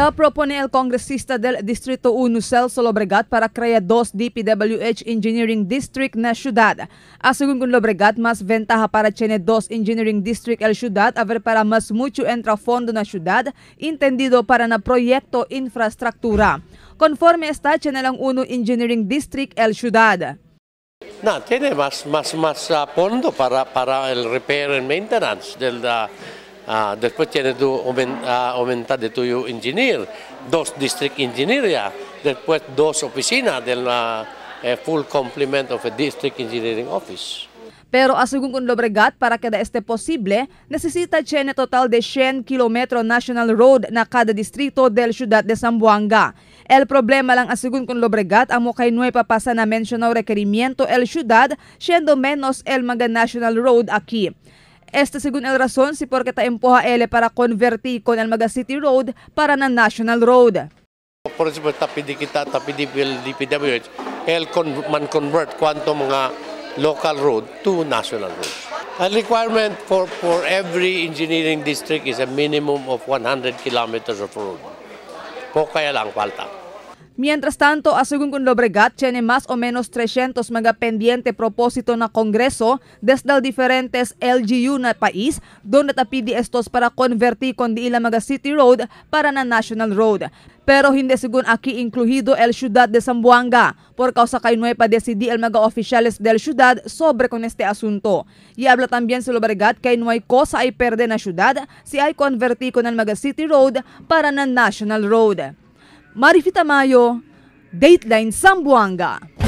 Ta propone el congresista del Distrito 1 Celso Lobregat para crear dos DPWH Engineering District na ciudad. Según con Lobregat, más ventaja para tiene dos Engineering District el ciudad, a ver para más mucho entra fondo na ciudad, entendido para na proyecto infraestructura. Conforme está, tiene lang uno Engineering District el ciudad. No, tiene más fondo para el repair and maintenance del después tiene tu aumentar de tuyo engineer, dos district engineer ya, después dos oficinas del full complement of a district engineering office. Pero según con Lobregat, para que este posible, necesita tiene total de 100 kilómetro national road na cada distrito del ciudad de Zamboanga. El problema lang según con Lobregat, amo kay no papasa na mencionado requerimiento el ciudad, siendo menos el mga national road aquí. Este según el razón si porque ta empuja ele para convertir con el mga city road para na national road. Por ejemplo, tapidi kita, tapidi DPWH, el man convert cuanto mga local road to national road. A requirement for every engineering district is a minimum of 100 kilometers of road. Poca lang falta. Mientras tanto, según con Lobregat, tiene más o menos 300 mga pendiente propósito na Kongreso desde diferentes LGU na país donde tapidi estos para convertir con di ila mga city road para na national road. Pero hindi según aquí incluido el ciudad de Zamboanga por causa kay no pa decidi el mga oficiales del ciudad sobre con este asunto. Y habla también si Lobregat kay no hay cosa ay perde na ciudad si ay convertir con el mga city road para na national road. Marifita Mayo, Dateline Zamboanga.